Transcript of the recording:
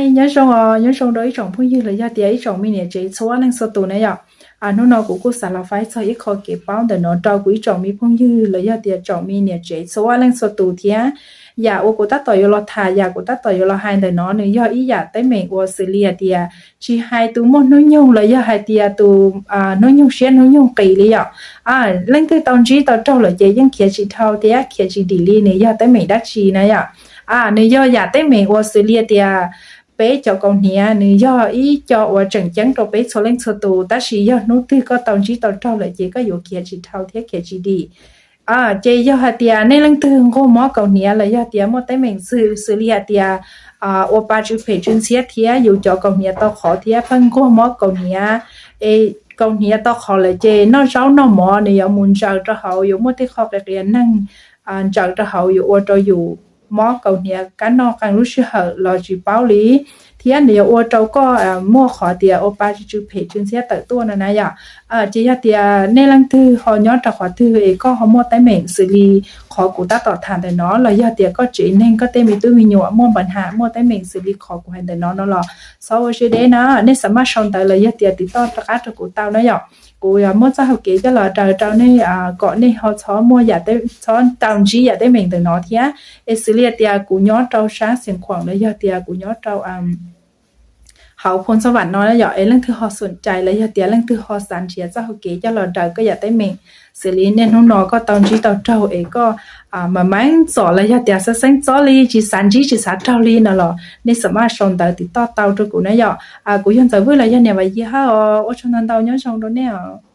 Nyob zoo os, nyob zoo rau ib tsoom phooj ywg los yog tias ib tsoom me niam tsev txhua leej txhua tus na yom. Hnub no kuv kuj xav los faib txog ib qho kev paub ntawm no rau kuv ib tsoom me phooj ywg los yog tias tsoom me niam tsev txhua leej txhua tus thiab. Yam uas kuv tab tom yuav los tham, yam kuv tab tom yuav los hais ntawm no nws yog ib yam teeb meem uas xws li hais tias tsis hais tus muaj hnub nyoog los yog hais tias tus hnub nyoog siab hnub nyoog qis li yom. Leej twg tau ntsib tau raug lawm ces yeej khiav tsis dhau thiab khiav tsis dim li. Nws yog teeb meem dab tsi na yom? Nws yog yam teeb meem uas xws li tias peb cov kaus hniav nws yog ib co uas tseem ceeb rau peb txhua leej txhua tus, tab sis yog hnub twg koj tau ntsib tau raug lawm ces koj yuav khiav tsis dhau thiab khiav tsis dim. Ces yog hais tias nej leej twg nquag mob kaus hniav los yog tias muaj teeb meem xws li hais tias ua pa tsw phem tsw ntxhiab thiab yus cov kaus hniav tau qhov thiab pheej nquag mob kaus hniav, es kaus hniav tau qhov lawm ces noj zaub noj mov nws yuav mus ntsaws rau hauv, yuav muaj tej qho qias qias neeg ntsaws rau hauv yuav ua rau yus mob kaus hniav kab noj qee lub sij hawm los tsis paub li, thiab nws yuav ua rau koj muaj qhov tias ua pa tsw phem tsw ntxhiab tawm tuaj no na yom. Ces yog tias nej leej twg ho nyob rau qhov twg es koj ho muaj teeb meem xws li qhov kuv tab tom tham ntawm no los yog tias koj tsev neeg koj tej me tub me nyuam muaj npa nham muaj teeb meem xws li qhov kuv hais ntawm no no los txhob ua siab deb na, nej xav maj sau ntawv los yog tias tiv toj rov qab rau kuv tau na yom. Kuv yuav muab txoj hau kev coj los daws rau nej kom nej ho txhob muaj, txhob tau ntsib yam teeb meem ntawm no thiab. Es xws li tias kuv nyob rau sab Xeev Khuam los yog tias kuv nyob rau hauv Phoo Xas Vam no yom, es leej twg ho xum cai los yog tias leej twg ho xav nrhiav txoj hau kev coj los daws koj yam teeb meem xws li niaj hnub no koj tau ntsib tau raug es koj mam meev txom los yog tias xeeb xeeb txob li tsis xav ntsib tsis xav raug li no los nej xav maj sau ntawv tiv toj tau rau kuv na yom. Kuv yog Ntxawm Vwj los yog niam Vam Yia Hawj os, ua tsaug ntau ntau, nyob zoo rau nej os.